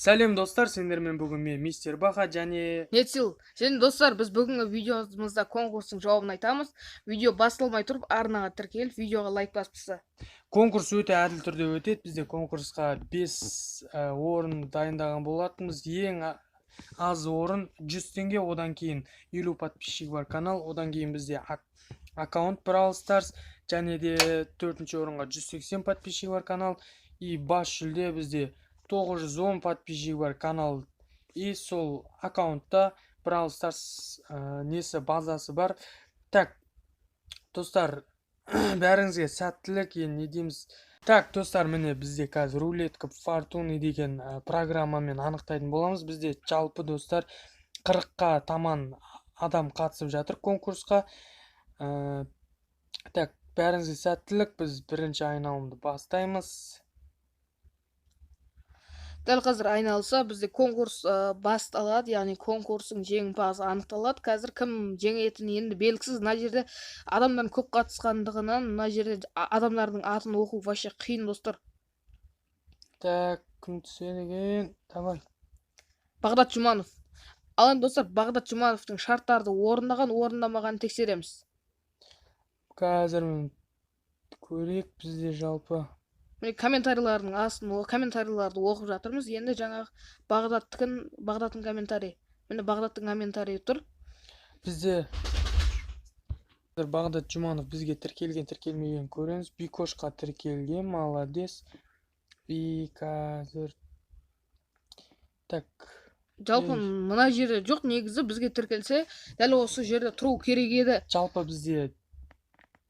Сәлем, достар! Сендермен бүгін мен, мистер Баха, және Нетсил. Және, достар, біз бүгінгі видеомызда конкурстың жауабын айтамыз. Видео басталмай тұрып, арнаға тіркеліп, видеоға лайк басып таста. Конкурс өте әділ түрде өтеді. Бізде конкурсқа 5 орын дайындаған болатынбыз. Ең аз орын 100 теңге, одан кейін 50 подписчик бар канал, одан кейін бізде аккаунт Brawl Stars және де төртінші орынға 180 подписчик бар канал, и бас жүлде бізде 910 подписчик бар канал, и сол аккаунтта Brawl Stars несі, базасы бар. Так, достар, бәріңізге сәттілік. Енді не дейміз? Так, достар, міне, бізде қазір рулетка фортуны деген программамен анықтайтын боламыз. Бізде жалпы, достар, 40-қа таман адам қатысып жатыр конкурсқа. Так, бәріңізге сәттілік. Біз бірінші айналымды бастаймыз. Дәл қазір айналса, бізде конкурс басталады, яғни конкурстың жеңімпазы анықталады. Қазір кім жеңетіні енді белгісіз. Мына жерде адамдардың көп қатысқандығынан мына жерде адамдардың атын оқу вообще қиын, достар. Так, кім түседі екен? Давай. Бағдат Жұманов. Ал енді, достар, Бағдат Жұмановтың шарттарды орындаған, орындамағанын тексереміз. Қазір мен көрейік. Бізде жалпы Міне, комментарийлардың астын, комментарийларды оқып жатырмыз. Енді жаңағы Бағдаттікін, Бағдаттың комментарий. Міне, Бағдаттың комментарийі тұр. Бізде Бағдат Жұманов бізге тіркелген, тіркелмеген көреміз. Бикошқа тіркелген, молодец. И қазір, так. Жалпы Ей. мына жерде жоқ, негізі бізге тіркелсе, дәл осы жерде тұру керек еді. Жалпы бізде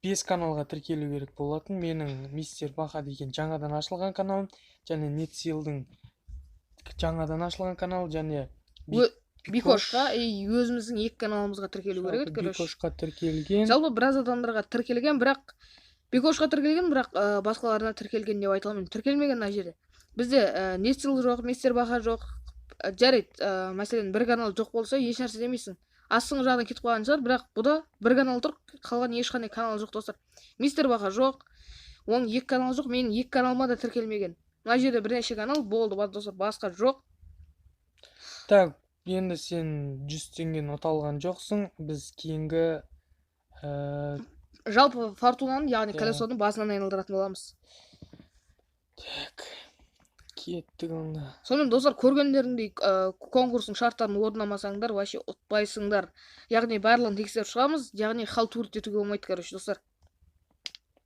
5 каналға тіркелу керек болатын. Менің мистер Баха деген жаңадан ашылған каналым және Нетсилдің жаңадан ашылған канал және Бикошқа и өзіміздің екі каналымызға тіркелу керек еді, Жалпы короче. Бикошқа тіркелген. Жалпы біраз адамдарға тіркелген, бірақ Бикошқа тіркелген, бірақ басқаларына тіркелген деп айта алмаймын. Тіркелмеген мына жерде. Бізде Нетсил жоқ, мистер Баха жоқ. Жарайды, мәселен, бір канал жоқ болса, еш нәрсе демейсің. Астыңғы жағынан кетіп қалған шығар, бірақ бұда бір канал тұр, қалған ешқандай канал жоқ, достар. Мистер Баха жоқ, оның екі каналы жоқ, менің екі каналыма да тіркелмеген. Мына жерде бірнеше канал болды, достар, басқа жоқ. Так, енді сен 100 теңгені ұта алған жоқсың. Біз кейінгі Жалпы фортунаны, яғни Иә. колесоны басынан айналдыратын боламыз. Так, кеттік онда. Сонымен, достар, көргендеріңдей, конкурстың шарттарын орындамасаңдар, вообще ұтпайсыңдар. Яғни барлығын тексеріп шығамыз, яғни халтурить етуге болмайды, короче, достар.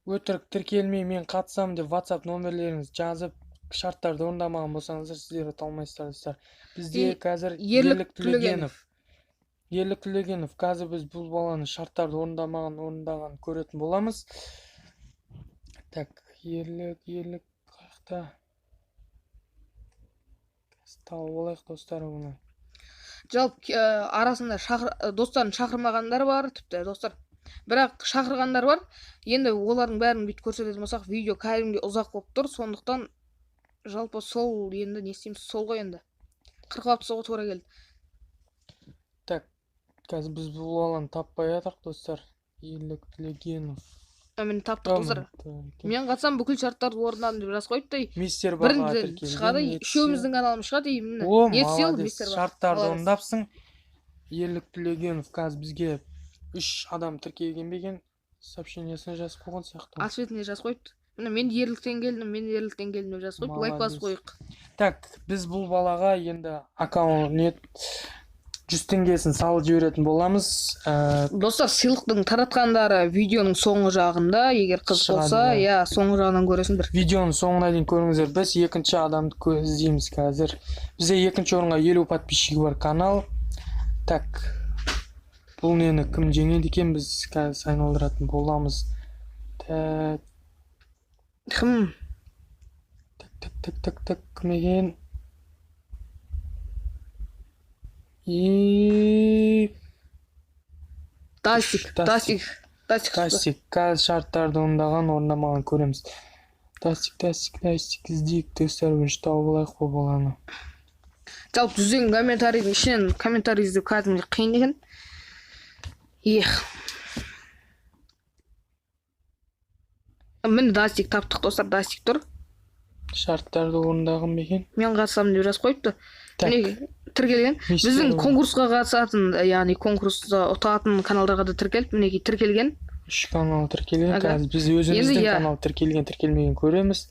Өтірік тіркелмей, мен қатысамын деп WhatsApp номерлеріңізді жазып, шарттарды орындамаған болсаңыздар, сіздер ұта алмайсыздар, достар. Бізде И қазір Ерлік Ерлік Түлегенов. Ерлік Түлегенов. Қазір біз бұл баланың шарттарды орындамаған, орындағанын көретін боламыз. Так, Ерлік, Ерлік қаяқта? Қазір тауып алайық, достар, оны. Жалпы, арасында достарын шақырмағандар бар, тіпті, достар. Бірақ шақырғандар бар. Енді олардың бәрін бүйтіп көрсететін болсақ, видео кәдімгідей ұзақ болып тұр. Сондықтан жалпы сол енді не істейміз, сол ғой енді. Қырқып алып тастауға тура келді. Так, қазір біз бұл баланы таппай жатырық, достар. Ерлік Түлегенов. Міне, таптық, достар. Так, Мен қатысам, бүкіл шарттарды орындадым деп жазып қойыпты. Мистер Баха Біріншіден тіркелген, шығады, Нетсил. үшеуміздің каналымыз шығады, и міне. О, Нетсил, молодец, мистер Баха. шарттарды Молодец. орындапсың. Ерлік Түлегенов, қазір бізге 3 адам тіркелген бе екен? Сообщениесіне жазып қойған сияқты. Ответіне жазып қойыпты. Міне, мен Ерліктен келдім, мен Ерліктен келдім деп жазып қойыпты. Лайк басып Молодец. қойық. Так, біз бұл балаға енді аккаунт не 100 теңгесін салып жіберетін боламыз. Достар, сыйлықтың таратқандары видеоның соңғы жағында, егер қызық Шығады, болса, иә. иә, соңғы жағынан көресіңдер. Видеоның соңына дейін көріңіздер. Біз екінші адамды іздейміз қазір. Бізде екінші орынға 50 подписчигі бар канал. Так, бұл нені кім жеңеді екен, біз қазір айналдыратын боламыз. Так. Кім? Так, так, так, так, так, кім екен? И Дастик, Дастик. Дастик, Дастик шықты. Дастик, қазір шарттарды орындаған, орындамаған көреміз. Дастик, Дастик, Дастик, іздейік, достар, бірінші тауып алайық бұл баланы. Жалпы жүздеген комментарийдің ішінен комментарий іздеу кәдімгідей қиын екен. Эх. Міне, Дастик таптық, достар, Дастик тұр. Шарттарды орындаған ба екен? Мен қатысамын деп жазып қойыпты. Так. Міне, тіркелген. Мистер Біздің конкурсқа қатысатын, яғни конкурста ұтатын каналдарға да тіркеліп, мінекей, тіркелген. Үш канал тіркелген. Ага. Қазір біз өзіміздің Енді иә. канал тіркелген, тіркелмеген көреміз.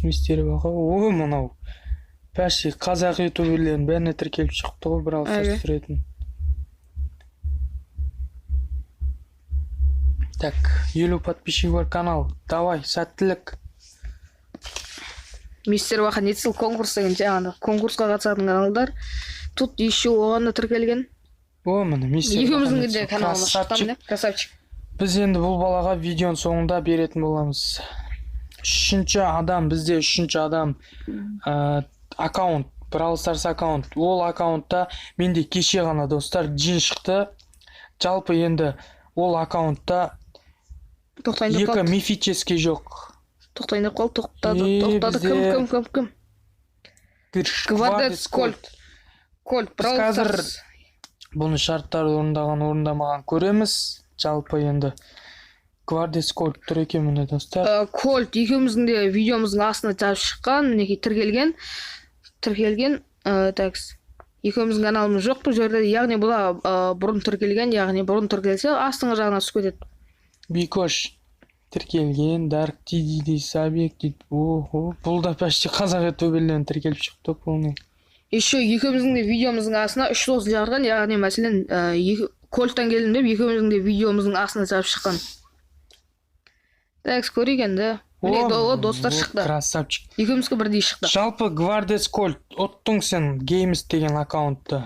Мистер Бақа, о, мынау почти қазақ ютуберлерінің бәріне тіркеліп шықты ғой, Brawl Stars Ага. түсіретін. Так, 50 подписчигі бар канал. Давай, сәттілік. Мистер Бақа Нетсил конкурс деген жаңағы конкурсқа қатысатын каналдар. Тут еще оған да тіркелген. О, міне, мистер Екеуміздің Бақа де Нетсил. каналымыз шықты, Красавчик. міне, красавчик. Біз енді бұл балаға видеоның соңында беретін боламыз. Үшінші адам, бізде үшінші адам, аккаунт, Brawl Stars аккаунт. Ол аккаунтта менде кеше ғана, достар, джин шықты. Жалпы енді ол аккаунтта Тоқтайын деп екі қалды. мифический жоқ. Тоқтайын деп қалды, тоқтады, Е, тоқтады. Кім, бізде кім, кім, кім? Гвардец Кольт. Кольт, Біз Brawl қазір Stars. бұны шарттарды орындаған, орындамаған көреміз. Жалпы енді Гвардец Кольт тұр екен, міне, достар. Кольт екеуміздің де видеомыздың астына жазып шыққан, мінекей, тіркелген. Тіркелген, такс. Екеуміздің каналымыз жоқ бұл жерде, яғни бұл бұрын тіркелген, яғни бұрын тіркелсе, астыңғы жағына түсіп кетеді. Бикош тіркелген, Дарк Тиди дейді, Сабек дейді. Охо, бұл да почти қазақ ютуберлерін тіркеліп шықты полный. Еще екеуміздің де видеомыздың астына үш дос жазған, яғни мәселен, Кольттан келдім деп екеуміздің де видеомыздың астына жазып шыққан. Так, көрейік енді. Міне, О, достар о, шықты. Красавчик. Екеумізге бірдей шықты. Жалпы Гвардец Кольт, ұттың сен Games деген аккаунтты.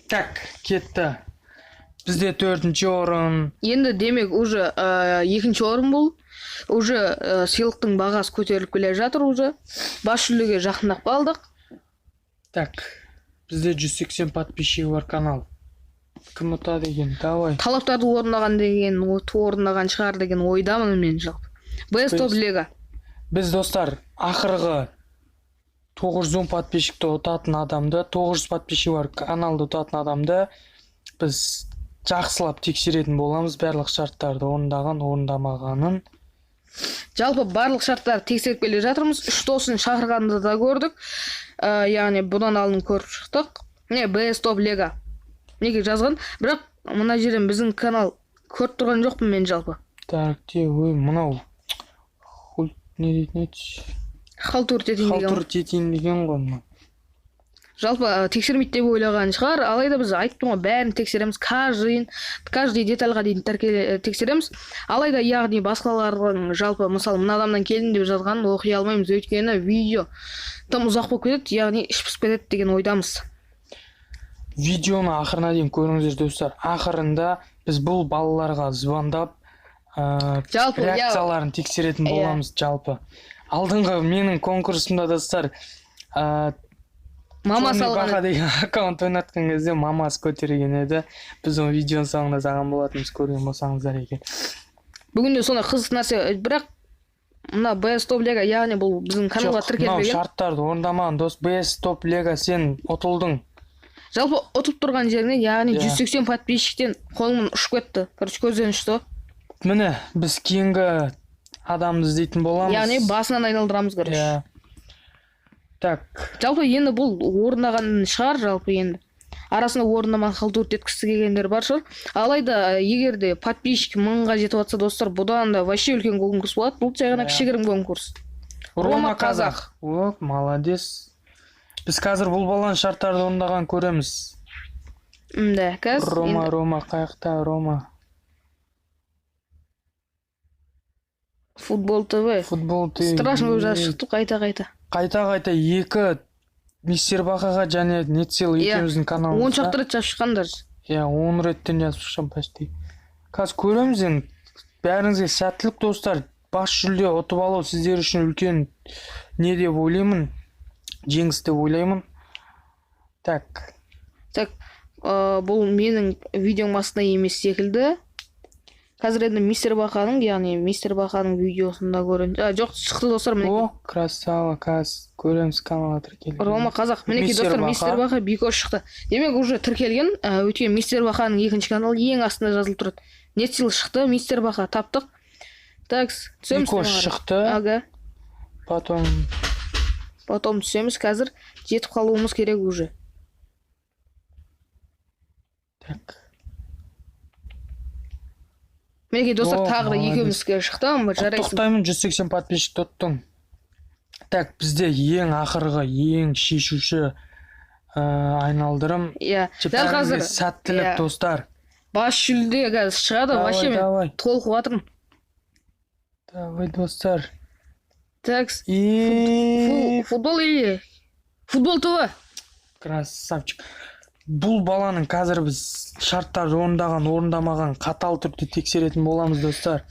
Так, кетті. Бізде төртінші орын. Енді демек уже екінші орын бұл. Уже сыйлықтың бағасы көтеріліп келе жатыр уже. Бас жүлдеге жақындап қалдық. Так, бізде 180 подписчигі бар канал. Кім ұтады екен? Давай. Талаптарды орындаған деген, орындаған шығар деген ойдамын мен жалпы. Best of Lega. Біз, достар, ақырғы 910 подписчикті ұтатын адамды, 900 подписчигі бар каналды ұтатын адамды біз жақсылап тексеретін боламыз, барлық шарттарды орындаған, орындамағанын. Жалпы барлық шарттарды тексеріп келе жатырмыз. Үш досын шақырғанды да көрдік. Яғни бұдан алдын көріп шықтық. Міне, Best of Lega. Неге жазған? Бірақ мына жерден біздің канал көріп тұрған жоқпын мен жалпы. Так, те, ой, мынау хуль не дейтін еді? Халтур етейін деген. Халтур етейін деген ғой мынау. Жалпы тексермейді деп ойлаған шығар. Алайда біз айттым ғой, бәрін тексереміз, каждый детальға дейін тексереміз. Алайда яғни басқалардың жалпы мысалы мына адамнан келдім деп жазғанын оқи алмаймыз, өйткені видео тым ұзақ болып кетеді, яғни іш пысып кетеді деген ойдамыз. Видеоны ақырына дейін көріңіздер, достар. Ақырында біз бұл балаларға звондап, Жалпы, иә. реакцияларын тексеретін Иә. боламыз жалпы. Алдыңғы менің конкурсымда, достар, Мама Черный салған Баха деген аккаунт ойнатқан кезде мамасы көтерген еді. Біз оны видеоның соңында салған болатынбыз, көрген болсаңыздар екен. Бүгін де сондай қызық нәрсе, бірақ мына Best of Lega, яғни бұл біздің каналға Жоқ, мынау тіркелмеген. шарттарды орындамаған дос Best of Lega, сен ұтылдың. Жалпы ұтып тұрған жерінен, яғни Иә. 180 подписчиктен қолымнан ұшып кетті. Короче, көзден ұшты. Міне, біз кейінгі адамды іздейтін боламыз. Яғни басынан айналдырамыз, короче. Иә. Так, Жалпы енді бұл орындаған шығар, жалпы енді. Арасында орындамай халтур еткісі келгендер бар шығар. Алайда егер де подписчик 1000-ға жетіп жатса, достар, бұдан да вообще үлкен конкурс болады. Бұл жай ғана Иә. кішігірім конкурс. Рома Рома Казах. О, молодец. Біз қазір бұл баланың шарттарды орындаған көреміз. Мда, қазір Рома, енді Рома, қаяқта Рома? Футбол ТВ. Футбол ТВ. Страшно көп жазып шықты қайта-қайта. Қайта-қайта екі Мистер Бақаға және Нетсел Иә, екеуміздің 10 каналымызда. шақты рет жазып шыққан даже. Иә, 10 реттен жазып шыққан почти. Қазір көреміз енді. Бәріңізге сәттілік, достар. Бас жүлде ұтып алу сіздер үшін үлкен не деп ойлаймын? Жеңіс деп ойлаймын. Так, Так, бұл менің видеом астында емес секілді. Қазір енді Мистер Бақаның, яғни Мистер Бақаның видеосында көреміз. А, жоқ, шықты, достар, мінекей. О, красава, қазір көреміз каналға тіркелген. Рома Қазақ. Мінекей, Мистер достар, Бақа. Мистер Бақа Бикош шықты. Демек, уже тіркелген. Өйткені Мистер Бақаның екінші каналы ең астында жазылып тұрады. Нетсил шықты, Мистер Бақа таптық. Так, түсеміз. Бикош төмен қарай. шықты. Ага. Потом. Потом түсеміз, қазір жетіп қалуымыз керек уже. Так. Мінекей, достар, О, тағы да молодец. екеумізге шықты. Жарайсың. Құттықтаймын, 180 подписчик ұттың. Так, бізде ең ақырғы, ең шешуші айналдырым. Иә, дәл қазір Бәріңе сәттілік, достар. Бас жүлде қазір шығады. Давай, вообще мен давай. толқып жатырмын. Давай, достар. Так. И Футбол или футбол ТВ. Красавчик. Бұл баланың қазір біз шарттарды орындаған, орындамаған қатал түрде тексеретін боламыз, достар.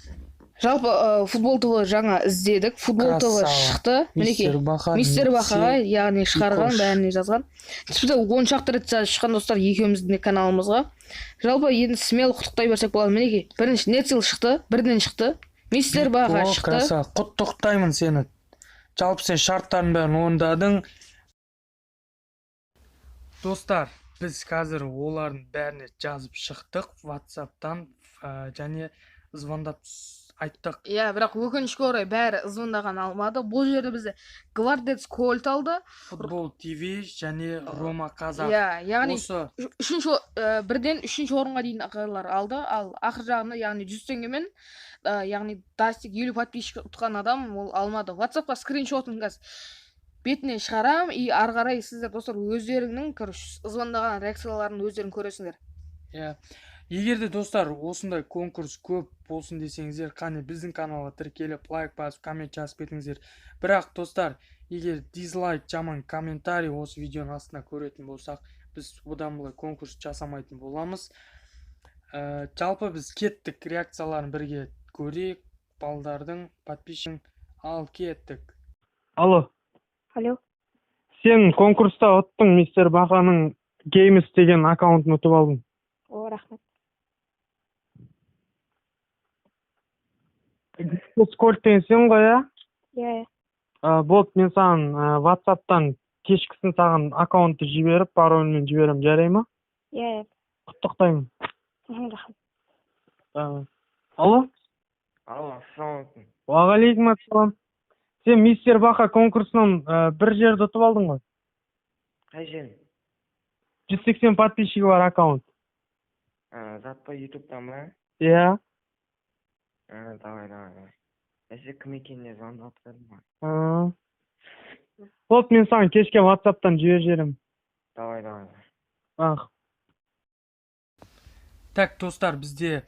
Жалпы, футбол ТВ жаңа іздедік, футбол ТВ Красава. шықты, мінекей. Мистер Баха. Мистер Бахаға, яғни шығарған, Бикош. бәріне жазған, тіпті 10 шақты рет жазып шыққан, достар, екеуміздің де каналымызға. Жалпы, енді смело құттықтай берсек болады. Мінекей, бірінші Нецил шықты, бірден шықты, мистер Баха О, шықты. Красава. Құттықтаймын сені. Жалпы, сен шарттардың бәрін орындадың. Достар, біз қазір олардың бәріне жазып шықтық WhatsApp'тан және звондап айттық. Иә, бірақ өкінішке орай, бәрі звондаған алмады. Бұл жерде бізде Гвардец Кольт алды. Футбол ТВ және Рома Қазақ. Иә, яғни Осы үшінші, бірден үшінші орынға дейін ағалар алды. Ал ақыр жағында, яғни 100 теңгемен, яғни Дастик, 50 подписчик ұтқан адам, ол алмады. Ватсапқа скриншотын қазір бетіне шығарамын, и ары қарай сіздер, достар, өздеріңнің, короче, звондаған реакцияларын өздерің көресіңдер. Иә, егер де, достар, осындай конкурс көп болсын десеңіздер, қане, біздің каналға тіркеліп, лайк басып, коммент жазып кетіңіздер. Бірақ, достар, егер дизлайк, жаман комментарий осы видеоның астына көретін болсақ, біз бұдан былай конкурс жасамайтын боламыз. Жалпы, біз кеттік, реакцияларын бірге көрейік балдардың, подписчик. Ал кеттік. Алло. Алло. Сен конкурста ұттың, мистер Баханың Геймс деген аккаунтын ұтып алдың. О, рахмет. Скольд деген сен ғой, иә? Иә. Болды, мен саған ватсаптан кешкісін саған аккаунтты жіберіп, парольмен жіберемін, жарай ма? Иә. Құттықтаймын. Рахмет. Алло. Алло, ассалаумағалейкум. Уағалейкум ассалам. Сен мистер Баха конкурсынан бір жерді ұтып алдың ғой. Қай жерін? 180 подписчигі бар аккаунт. Зат па, ютубтан ба? Иә. А, давай, давай, давай. Әсе, кім екеніне звондап тұрдым ғой. Болды, мен саған кешке ватсаптан жіберіп жіберемін. Давай, давай, давай. Ах. Так, достар, бізде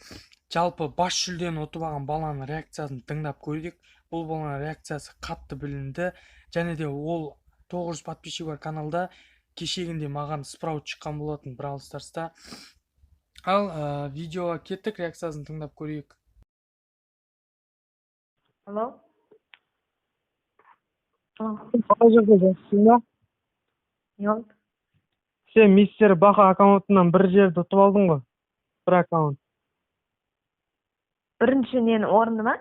жалпы бас жүлдені ұтып алған баланың реакциясын тыңдап көрдік. Бұл баланың реакциясы қатты білінді және де ол 900 подписчик бар каналда кешегінде маған спраут шыққан болатын Бравл Старста. Ал видеоға кеттік, реакциясын тыңдап көрейік. Алло. Қалай жағдай, жақсысың ба? Не болды? Сен мистер Баха аккаунтынан бір жерді ұтып алдың ғой, бір аккаунт. Бірінші нені, орынды ма?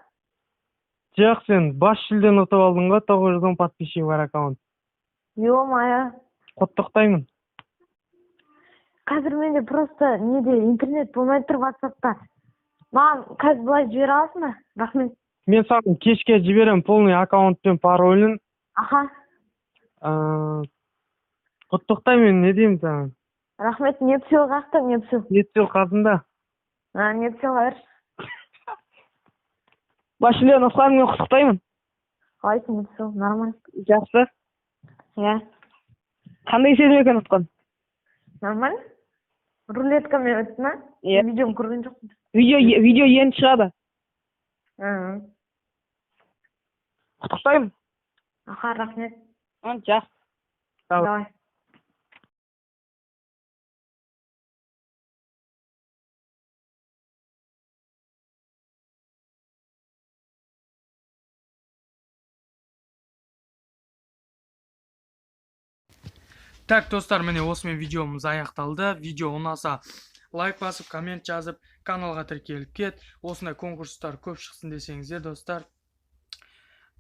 Жоқ, сен бас жүлдені ұтып алдың ғой, 910 подписчигі бар аккаунт. Ё-моё. Құттықтаймын. Қазір менде просто неде интернет болмай тұр ватсапта. Маған қазір былай жібере аласың ба? Рахмет. Мен саған кешке жіберемін полный аккаунт пен паролін. Аха. Құттықтаймын, не деймін саған. Рахмет. Нетсил қаяқта, Нетсил? Нетсил қасында. А, Нетсилға берші. Бас жүлдені ұтқаныңмен құттықтаймын. Қалайсың, Нетсил? Нормально. Жақсы. Иә. Қандай сезім екен ұтқан? Нормально. Рулеткамен өтті ма? Иә. Видеоны көрген жоқпын. Видео енді шығады. Ы. Құттықтаймын. Аха, рахмет. Жақсы. Давай. Так, достар, міне, осымен видеомыз аяқталды. Видео ұнаса, лайк басып, коммент жазып, каналға тіркеліп кет. Осындай конкурстар көп шықсын десеңіздер, достар,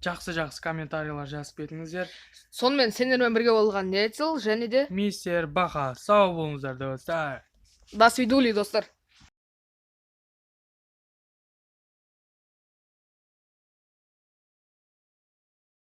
жақсы жақсы комментарийлер жазып кетіңіздер. Сонымен, сендермен бірге болған Нецил және де Мистер Баха. Сау болыңыздар, достар. До свидули, достар.